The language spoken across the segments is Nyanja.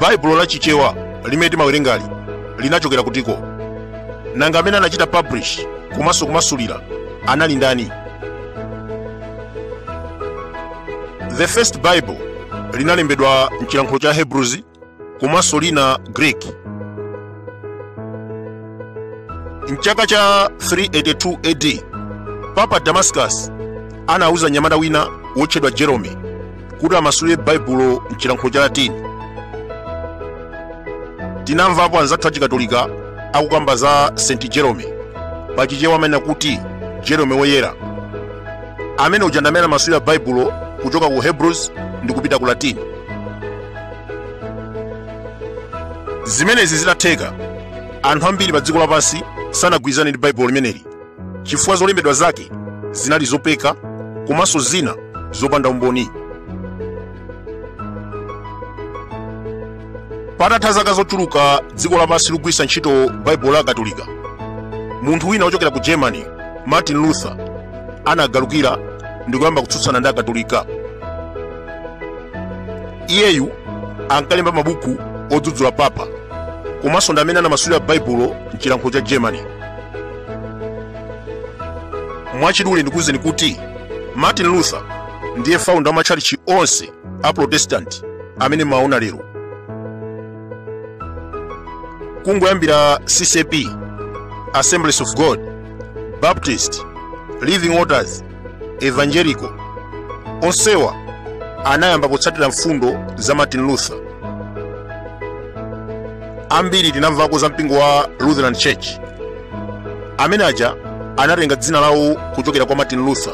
Baibulo la Chichewa limene timawerengali linachokera kutiko? Nanga amene anachita publish komanso kumasulira anali ndani? The first Bible linalembedwa mchilankhulo cha Hebrews komanso lina Greek. Mchaka cha 382 AD, Papa Damascus anauza mnyamata wina wotchedwa Jerome kuti amasulire Baibulo mchilankhulo cha Latini. Tinamvapo anzathu achikatolika akukamba za St Jerome, pachichewa amanena kuti Jerome Woyera. Amene uja ndi amene amasulira Baibulo kuchoka ku Hebrews ndi kupita ku Latini. Zimenezi zitatheka, anthu ambiri pa dziko lapansi sanagwirizane ndi Baibulo limeneli chifukwa zolembedwa zake zinali zopeka komanso zina zopanda umboni. Patatha zaka zochuluka dziko lapansi likugwiritsa ntchito Baibulo la Katolika, munthu wina wochokera ku Germany, Martin Luther, anagalukira ndi kuyamba kutsutsana ndi Akatolika. Iyeyu ankalemba mabuku odzudzula papa komanso ndi amene anamasulira Baibulo mchilankhulo cha Germany. Mwachidule ndikuwuzeni kuti Martin Luther ndiye founder wa matchalitchi onse a Protestant amene mumaona lero, kungoyambira CCAP, Assemblies of God, Baptist, Living Waters, Evangelical. Onsewa anayamba potsatira mfundo za Martin Luther. Ambiri tinamvako za mpingo wa Lutheran Church. Amene aja anatenga dzina lawo kuchokera kwa Martin Luther.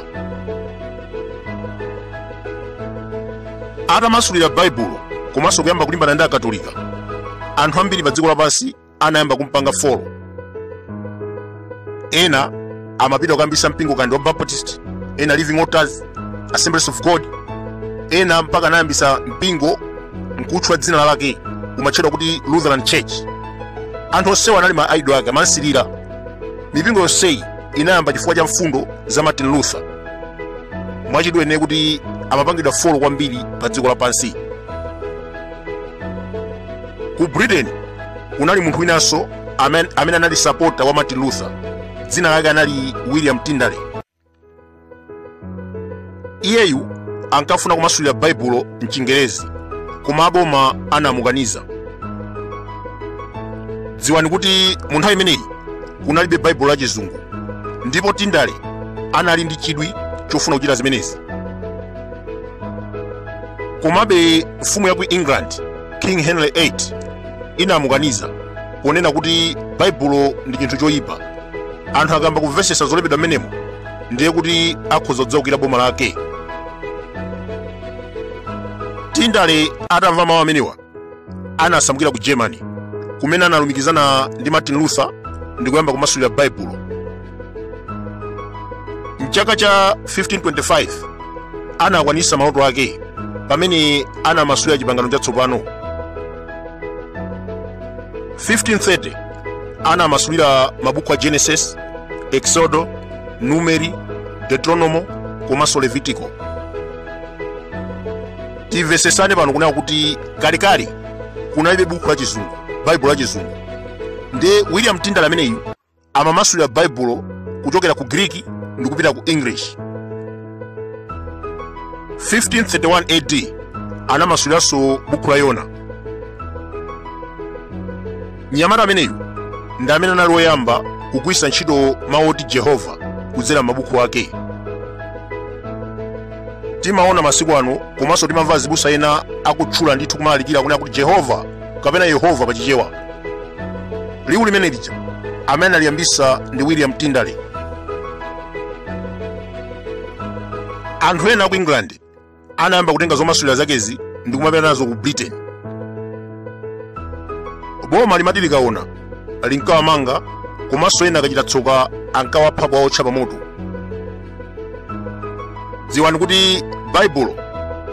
Atamasulira Baibulo komanso kuyamba kulimbana ndi Akatolika, anthu ambiri pa dziko lapansi anayamba kumpanga follow. Ena amapita kukayambisa mpingo kandi wa Baptist, ena Living Waters, Assemblies of God, ena mpaka anayambisa mpingo nkutchula dzina lake umatchedwa kuti Lutheran Church. Anthu onsewa anali ma idol ake, amansilira. Mipingo yonseyi inayamba chifukwa cha mfundo za Martin Luther. Mwachidule nene kuti amapangidwa follow kwambiri pa dziko lapansi. Ku Britain kunali munthu winanso amene anali supporter wa Martin Luther. Dzina lake anali William Tyndale. Iyeyu ankafuna kumasulira Baibulo mchingerezi, koma aboma anamukaniza. Dziwani kuti mu nthawi imeneyi kunalibe Baibulo la chizungu, ndipo Tyndale anali ndi chidwi chofuna kuchita zimenezi. Komabe mfumu ya ku England, King Henry VIII, inamukaniza ponena kuti Baibulo ndi chinthu choyipa. Anthu akayamba kumvetsetsa zolembedwa mmenemo, ndiye kuti akhoza kudzaukira boma lake. Tyndale atamva mawu amenewa anasamukira ku Germany, kumene analumikizana ndi Martin Luther ndi kuyamba kumasulira Baibulo. Mchaka cha 1525 anakwanitsa maloto ake pamene anamasulira Chipangano Chatsopano. 1530 anamasulira mabuku a Genesis, Exodo, Numeri, Deuteronomo komanso Levitico. Timvesesane pano kunena kuti kalekale kunalibe buku la chizungu, Baibulo la chizungu. Ndiye William Tyndale ameneyu amamasulira Baibulo kuchokera ku Greek ndi kupita ku English. 1531 AD anamasuliranso buku la Yona. Mnyamata ameneyu ndi amene anali woyamba kugwiritsa ntchito mawu oti Jehova kudzera m'mabuku ake. Timaona masiku ano komanso timamva azibusa ena akutchula ndithu kumalalikira kunena kuti Jehova kapena Yehova pachichewa. Liwu limene lija amene analiyambisa ndi William Tyndale. Anthu ena ku England anayamba kutenga zomasulira zakezi ndi kumapita nazo ku Britain. Boma limati likaona linkawamanga, komanso ena akachita tsoka ankawapha kuwaotcha pamoto. Dziwani kuti Baibulo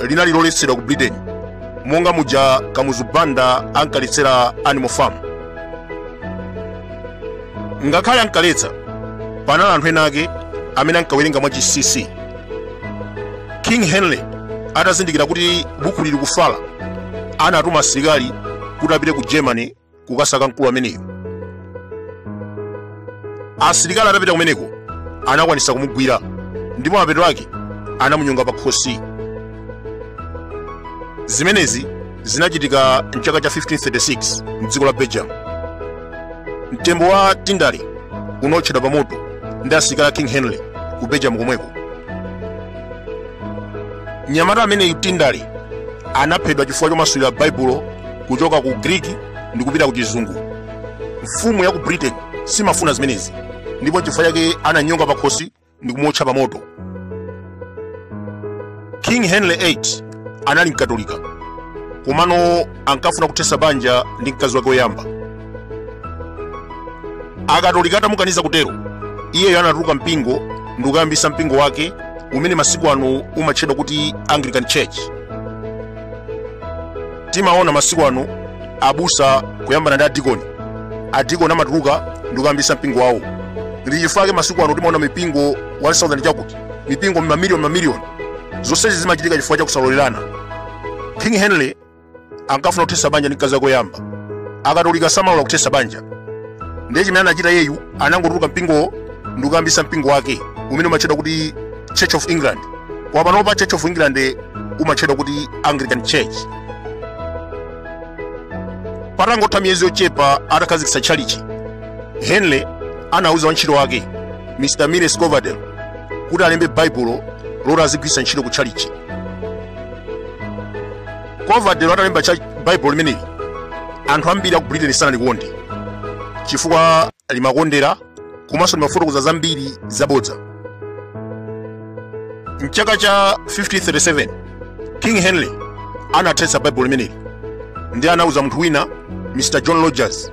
linali loletsedwa ku Britain, monga muja Kamuzu Banda ankaletsera Animal Farm. Ngakhale ankaletsa, panali anthu ena ake amene ankawerenga mwachinsinsi. King Henry atazindikira kuti buku lili kufala, anatuma asilikali kuti apite ku Germany kukasaka mkulu ameneyo. Asilikali atapita kumeneko anakwanisa kumugwira ndipo mapeto ake anamunyonga pa khosi. Zimenezi zinachitika mchaka cha 1536 mdziko la Belgium. Mtembo wa Tyndale unaotchedwa pa moto ndi asilikali a King Henry ku Belgium komweko. Mnyamata ameneyu Tyndale anaphedwa chifukwa chomasulira Baibulo kuchoka ku Greek ndi kupita ku Chizungu. Mfumu ya ku Britain simafuna zimenezi, ndipo chifukwa chake ananyonga pa khosi ndi kumuotcha pa moto. King Henry VIII anali Mkatolika, komano ankafuna kuthetsa banja ndi mkazi wake woyamba. Akatolika atamukaniza kutero, iyeyo anatuluka mpingo ndi kukayambisa mpingo wake umene masiku ano umatchedwa kuti Anglican Church. Timaona masiku ano abusa kuyambana ndi adikoni. Adikoni amatuluka ndi kukayambisa mpingo wawo. Ndi chifukwa chake masiku ano timaona mipingo 1000 chakuti mipingo mamiliyoni mamiliyoni. Zonsezi zimachitika chifukwa cha kusalolerana. King Henry ankafuna kuthetsa banja ndi mkazi wake woyamba. Akatolika samalola kuthetsa banja. Ndiye chimene anachita iyeyu, anangotuluka mpingowo ndi kukayambisa mpingo wake umene umatchedwa kuti Church of England. Koma panopa Church of England umatchedwa kuti Anglican Church. Patangotha miyezi yochepa atakhazikitsa tchalichi, Henry anauza wantchito wake Mr. Miles Coverdale kuti alembe Baibulo loti azigwiritsa ntchito ku tchalichi. Coverdale atalemba Baibulo limeneli, anthu ambiri aku Britain sanalikonde chifukwa limakondera komanso limafotokoza zambiri zabodza. Mchaka cha 1537 King Henry anathetsa Baibulo limeneli ndi anauza munthu wina Mr. John Rogers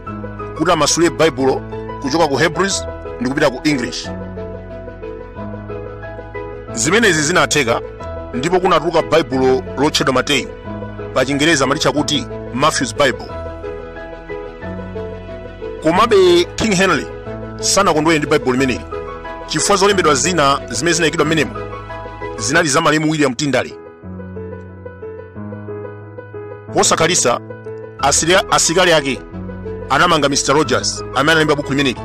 kuti amasulire Baibulo kuchoka ku Hebrews ndi kupita ku English. Zimenezi zinatheka ndipo kunatuluka Baibulo lotchedwa Mateyu, pa Chingerezi amalitcha kuti Matthew's Bible. Komabe King Henry sanakondwere ndi Baibulo limeneli chifukwa zolembedwa zina zimene zinayikidwa mmenemo zinali za malemu William Tyndale. Posakhalitsa asilikali ake anamanga Mr. Rogers amene analemba buku limeneli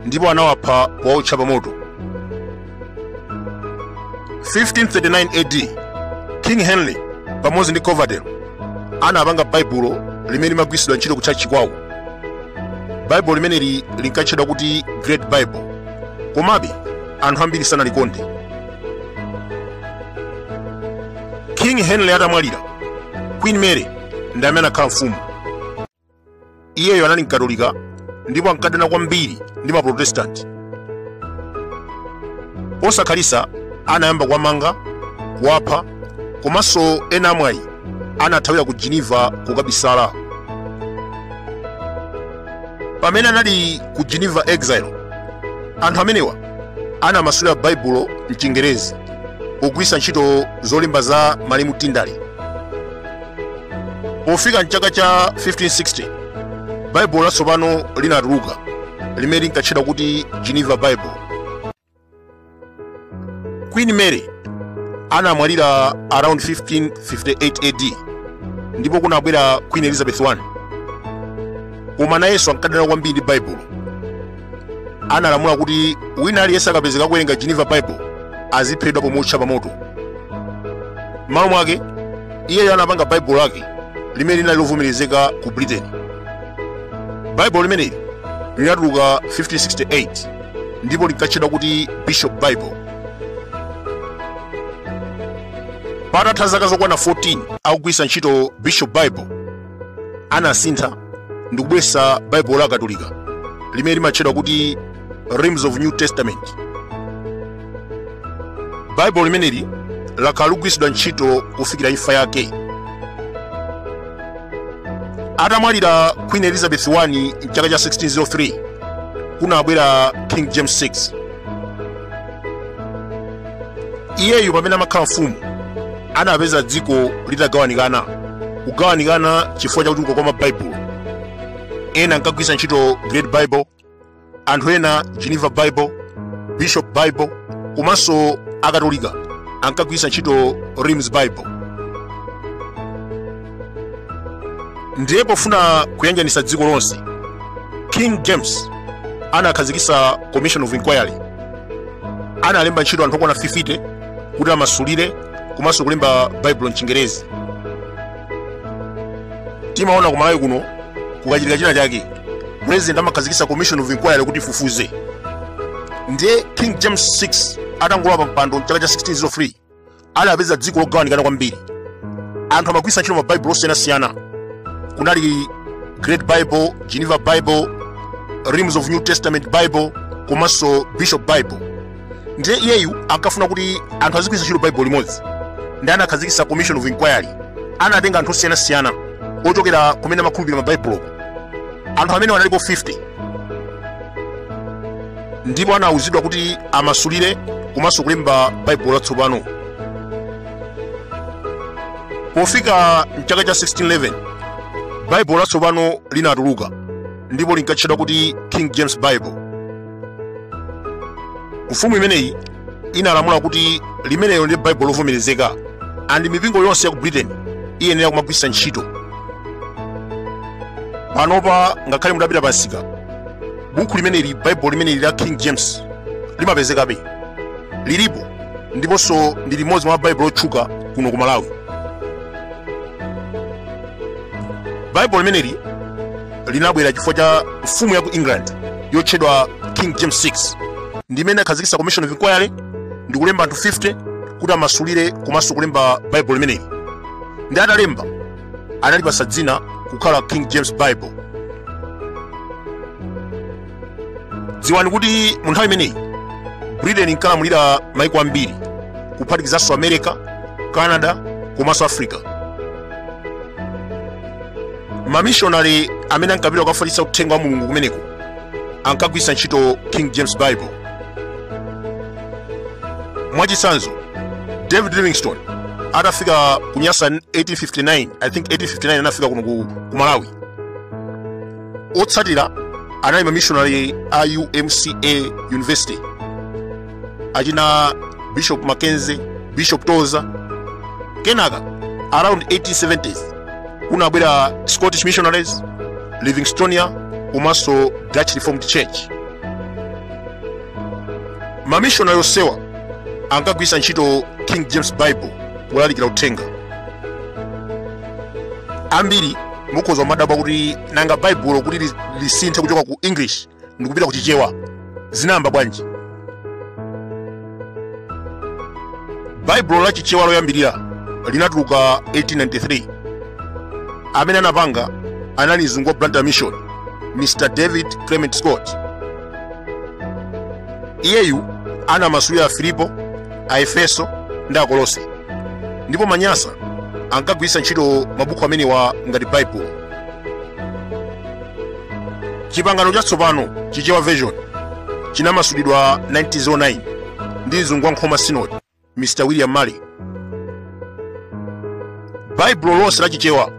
ndipo anawapha powaotcha pa moto. 1539 AD King Henry pamodzi ndi Coverdale anapanga Baibulo limene limagwiritsidwa ntchito ku tchalitchi kwawo. Baibulo limeneli linkatchedwa kuti Great Bible, komabe anthu ambiri sanalikonde. King Henry atamwalira, Queen Mary ndi amene anakhala mfumu. Iyeyo anali Mkatolika ndipo ankadana kwambiri ndi Maprotestanti. Posakhalitsa anayamba kuwamanga, kuwapha, komanso ena amwayi anathawira ku Geneva kukabisala. Pamene anali ku Geneva exile, anthu amenewa anamasulira Baibulo mchingerezi pogwiritsa ntchito zolemba za malemu Tyndale. Pofika mchaka cha 1560, Baibulo latsopano linatuluka limene linkatchedwa kuti Geneva Bible. Queen Mary anamwalira around 1558 AD ndipo kunabwera Queen Elizabeth I. Koma nayenso ankadana kwambiri ndi Baibulo. Analamula kuti wina aliyense akapezeka kuwerenga Geneva Bible aziphedwa pomuotcha pa moto. M'malo mwake, iyeyo anapanga Baibulo lake limene linali lovomerezeka ku Britain. Baibulo limeneli linatuluka 1568 ndipo linkatchedwa kuti Bishop Bible. Patatha zaka zokwana 14 akugwiritsa ntchito Bishop Bible, anasintha ndi kubweretsa Baibulo la Katolika limene limatchedwa kuti Reims of New Testament. Baibulo limeneli lakhala likugwiritsidwa ntchito kufikira imfa yake. Atamwalira Queen Elizabeth I mchaka cha 1603, kunabwera King James VI. Iyeyu pamene amakhala mfumu anapeza dziko litagawanikana, kugawanikana chifukwa cha kuchuluka kwa mabaibulo. Ena ankagwiritsa ntchito Great Bible, anthu ena Geneva Bible, Bishop Bible, komanso Akatolika ankagwiritsa ntchito Reims Bible. Ndiye pofuna kuyanjanisa dziko lonse, King James anakhazikitsa Commission of Inquiry. Analemba ntchito anthu okwana 50 kuti amasulire komanso kulemba Baibulo mchingerezi. Timaona ku Malawi kuno kukachitika china chake, president amakhazikitsa Commission of Inquiry kuti ifufuze. Ndiye King James 6 atangolowa pa mpando mchaka cha 1603, anapeza dziko logawanikana kwambiri. Anthu amagwiritsa ntchito mabaibulo osiyanasiyana. Kunali Great Bible, Geneva Bible, Reams of New Testament Bible komanso Bishop Bible. Ndiye iyeyu ankafuna kuti anthu azigwiritsa ntchito Bible limodzi, ndi anakhazikitsa Commission of Inquiry. Anatenga anthu osiyanasiyana ochokera kumene amakhulupirira mabaibulo. Anthu amene analipo 50, ndipo anauzidwa kuti amasulire komanso kulemba Baibulo latsopano. Pofika mchaka cha 1611, Baibulo latsopano linatuluka ndipo linkatchedwa kuti King James Bible. Mfumu imeneyi inalamula kuti limenelo ndi Baibulo lovomerezeka and mipingo yonse ya ku Britain iyenera kumagwiritsa ntchito. Panopa ngakhale mutapita pamsika, buku limeneli, Baibulo limeneli la King James, limapezekabe, lilipo, ndiponso ndi limodzi mwa mabaibulo otchuka kuno ku Malawi. Baibulo limeneli linabwera chifukwa cha mfumu ya ku England yotchedwa King James 6, ndi imene inakhazikitsa Commission of Inquiry ndi kulemba anthu 50 kuti amasulire komanso kulemba Baibulo limeneli. Ndi atalemba analipasa dzina kukhala King James Bible. Dziwani kuti mu nthawi imeneyi Britain inkalamulira maiko ambiri, kuphatikizanso America, Canada komanso Africa. Mamishonari amene ankapita kukafalitsa uthenga wa Mulungu kumeneko ankagwiritsa ntchito King James Bible. Mwachitsanzo, David Livingstone atafika ku Nyasa 1859, I think 1859 anafika kuno ku Malawi. Otsatira anali mamishonari a UMCA University, achina Bishop Mackenzie, Bishop Tozer. Kenaka around 1870s kunabwera Scottish missionaries, Livingstonia komanso Dutch Reformed Church. Mamishonari onsewa ankagwiritsa ntchito King James Bible polalikira uthenga. Ambiri mukhoza kumadabwa kuti nanga Baibulo kuti lisinthe kuchoka ku English ndikupita ku Chichewa zinayamba bwanji? Baibulo la Chichewa loyambirira linatuluka 1893. Amene anapanga anali mzungu wa Blantyre Mission, Mr David Clement Scott. Iyeyu anamasulira Afilipo, Aefeso ndi Akolose, ndipo Manyasa ankagwiritsa ntchito mabuku amenewa ngati Baibulo. Chipangano Chatsopano Chichewa Version chinamasulidwa 1909 ndi mzungu wa Nkhoma Synod, Mr William Murray. Baibulo lonse la Chichewa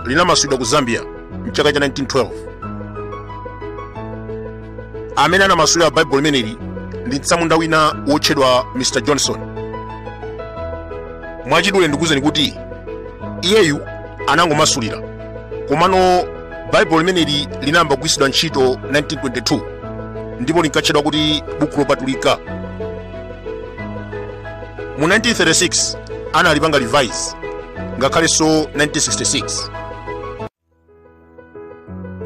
linamasulidwa ku Zambia mchaka cha 1912. Amene anamasulira Baibulo limeneli ndi mtsamunda wina wotchedwa Mr Johnson. Mwachidule ndikuwuzeni kuti iyeyu anangomasulira, komano Baibulo limeneli linayamba kugwiritsidwa ntchito 1922 ndipo linkatchedwa kuti Buku Lopatulika. Mu 1936 analipanga revise, ngakhalenso 1966.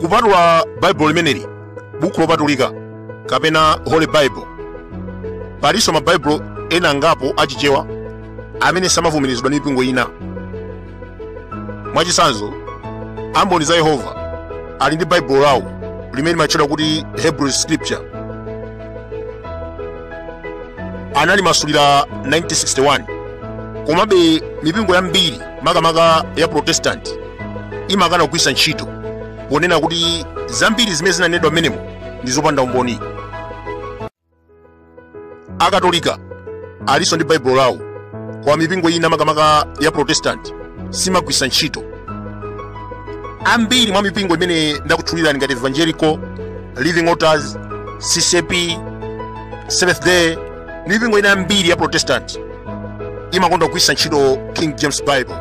Kupatula Baibulo limeneli, Buku Lopatulika kapena Holy Bible, palinso mabaibulo ena angapo achichewa amene samavomerezedwa ndi mipingo ina. Mwachitsanzo, Amboni za Yehova ali ndi Baibulo lawo limene limatchedwa kuti Hebrew Scripture. Analimasulira 1961. Komabe mipingo yambiri, makamaka ya Protestant, imakana kugwiritsa ntchito ponena kuti zambiri zimene zinanenedwa mmenemo ndi zopanda umboni. Akatolika alinso ndi Baibulo lawo, koma mipingo ina, makamaka ya Protestant, simagwiritsa ntchito. Ambiri mwa mipingo imene ndakutchulirani ngati Evangelical, Living Waters, CCAP, Seventh Day ndi mipingo ina yambiri ya Protestant imakonda kugwiritsa ntchito King James Bible.